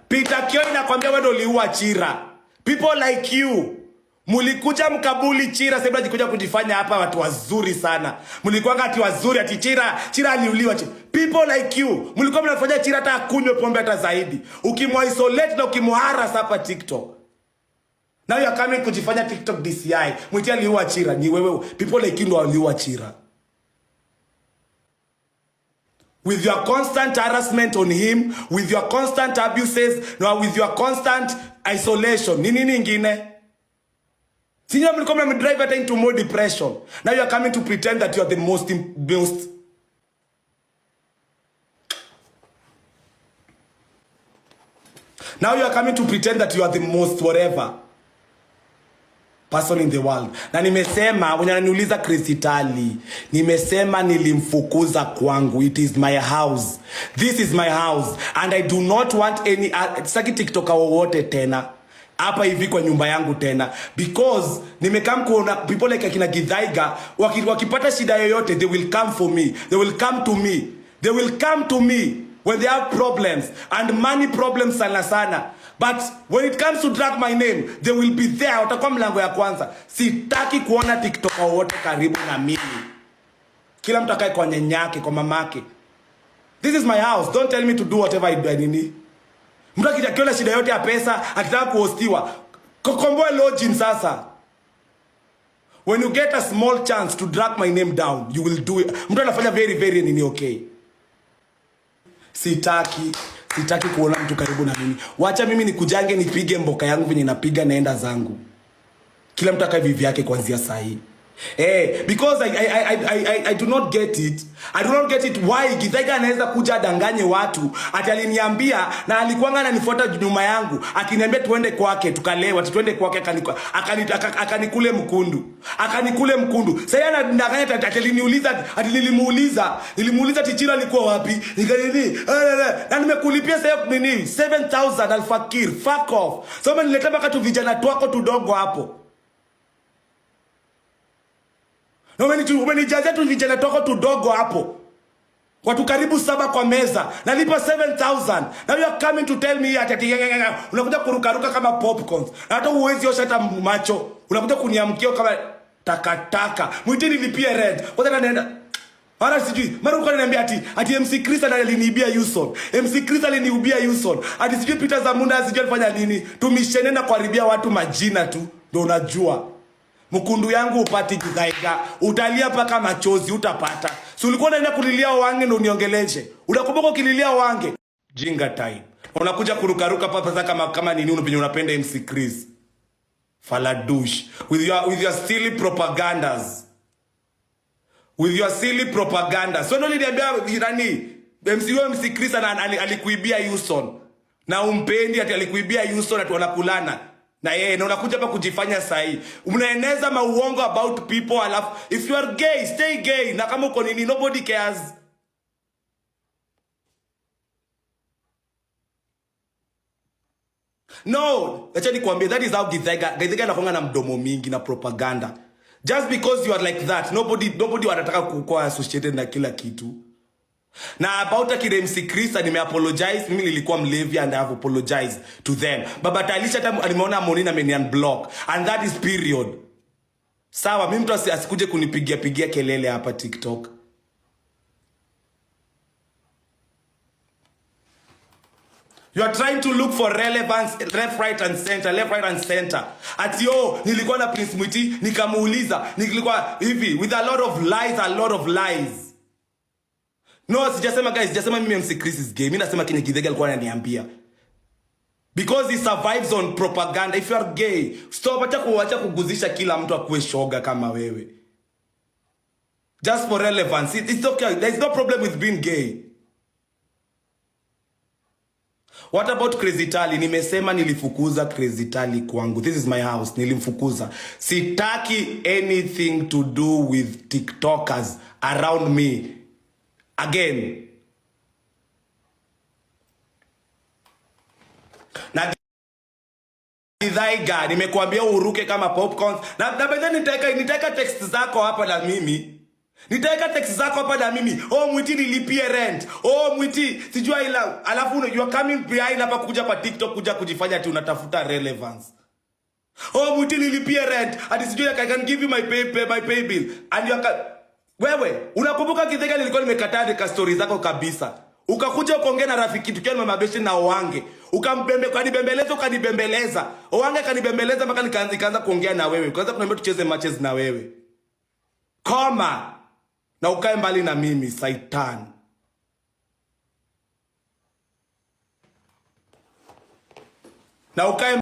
Peter Kioi nakwambia wewe ndio uliua Chira. People like you mulikuja mkabuli Chira, sasa mnajikuja kujifanya hapa watu wazuri sana. Mlikuwa ati wazuri ati Chira, Chira aliuliwa. People like you mlikuwa mnafanya Chira hata akunywe pombe hata zaidi. Ukimwisolate na ukimharass hapa TikTok. Now you are coming kujifanya TikTok DCI. Mwiti aliua Chira, ni wewe. People like you ndio waliua Chira. With your constant harassment on him, with your constant abuses, no, with your constant isolation. Ni nini ingine? Sinyo mlikuwa mnamdrive hata into more depression. Now you are coming to pretend that you are the most. Now you are coming to pretend that you are the most whatever person in the world. Na nimesema wenye ananiuliza Chris Itali, nimesema nilimfukuza kwangu. It is my house. This is my house and I do not want any sitaki TikToker wowote tena hapa hivi kwa nyumba yangu tena, because nimekam kuona people like akina Githaiga wakipata shida yoyote, they will come for me, they will come to me, they will come to me when they have problems and money problems sana sana, but when it comes to drag my name, they will be there, watakuwa mlango ya kwanza. Sitaki kuona TikToker wowote karibu na mimi. Kila mtu akae kwa nyanyake, kwa mamake. This is my house, don't tell me to do whatever I do. Nini, mtu akiona shida yote ya pesa, akitaka kuhostiwa, kokomboe lodging sasa. When you get a small chance to drag my name down, you will do it. Mtu anafanya very very nini, okay. Sitaki kuona mtu karibu na mimi. Wacha mimi nikujange nipige mboka yangu venye napiga, naenda zangu. Kila mtu akae vivi yake kuanzia saa hii. Because I do not get it. I do not get it why Githaiga anaweza kuja adanganye watu ati aliniambia, na alikuwa ananifuata nyuma yangu akiniambia tuende kwake tukalewa, ati tuende kwake, akanikule mkundu, akanikule mkundu. Sasa yeye anadanganya ati aliniuliza, ati nilimuuliza ati Chira alikuwa wapi, nikanini, na nimekulipia sasa nini 7000 alfakir, fuck off. So umeniletea mpaka tu vijana twako tudogo hapo. Na umenijazia tu vijana twako tudogo hapo. Watu karibu 7 kwa meza. Nalipa 7000. Now you are coming to tell me ati unakuja kurukaruka kama popcorns. Na hata huwezi osha hata macho. Unakuja kuniamkia kama takataka. Mwite nilipie rent. Kwanza naenda mara sijui, mara uko ananiambia ati MC Chris aliniibia Yuson. MC Chris aliniibia Yuson. Ati sijui Peter Zamunda sijui alifanya nini. Tumishene na kuharibia watu majina tu. Ndio unajua. Mkundu yangu upati Githaiga, utalia paka machozi utapata. Si ulikuwa unaenda kulilia Wange ndio uniongeleshe? Unakumbuka ukililia Wange? Jinga time. Unakuja kurukaruka papa za kama nini unapenye unapenda MC Chris. Faladush with your silly propagandas. With your silly propaganda. So ndio niliambia nani? MC Chris alikuibia Yuson. Na umpendi ati alikuibia Yuson ati wanakulana. Na yeye na unakuja hapa kujifanya sahi. Mnaeneza mauongo about people, alafu if you are gay, stay gay. Na kama uko nini, nobody cares. No, acha nikwambie, that is how Githaiga anakuanga na mdomo mingi na propaganda. Just because you are like that, nobody wanataka kukuwa associated na kila kitu. Na about akina MC Chris, nime apologize. Mimi nilikuwa mlevi and I have apologized to them. Baba Talisha hata nimeona Monina ameni unblock and that is period. Sawa, mimi mtu asikuje kunipigia pigia kelele hapa TikTok. You are trying to look for relevance left, right and center, left, right and center. Ati oh, nilikuwa na Prince Mwiti nikamuuliza, nilikuwa hivi with a lot of lies, a lot of lies. No, sijasema guys, sijasema mimi MC Chris is gay. Mimi nasema Kenya Githaiga alikuwa ananiambia. Because he survives on propaganda. If you are gay, stop, acha kuguzisha kila mtu akuwe shoga kama wewe. Just for relevance. It's okay. There is no problem with being gay. What about Crazy Tali? Nimesema nilifukuza Crazy Tali kwangu. This is my house. Nilimfukuza. Sitaki anything to do with TikTokers around me. Again. Na Githaiga, nimekuambia uruke kama popcorns. Na by then nitaweka text zako hapa na mimi. Nitaweka text zako hapa na mimi. Oh, Mwiti nilipie rent. Oh, Mwiti sijua ila alafu you are coming behind hapa kuja kwa TikTok kuja kujifanya ati unatafuta relevance. Oh, Mwiti nilipie rent. Ati sijui I can give you my pay bill. And you are wewe unakumbuka Githaiga nilikuwa nimekataa nika story zako kabisa. Ukakuja ukaongea na rafiki tukiwa na mabeshi na Owange. Ukambembe ukanibembeleza ukanibembeleza. Owange kanibembeleza mpaka nikaanza kuongea na wewe. Ukaanza kuniambia tucheze matches na wewe. Koma na ukae mbali na mimi Saitan. Na ukae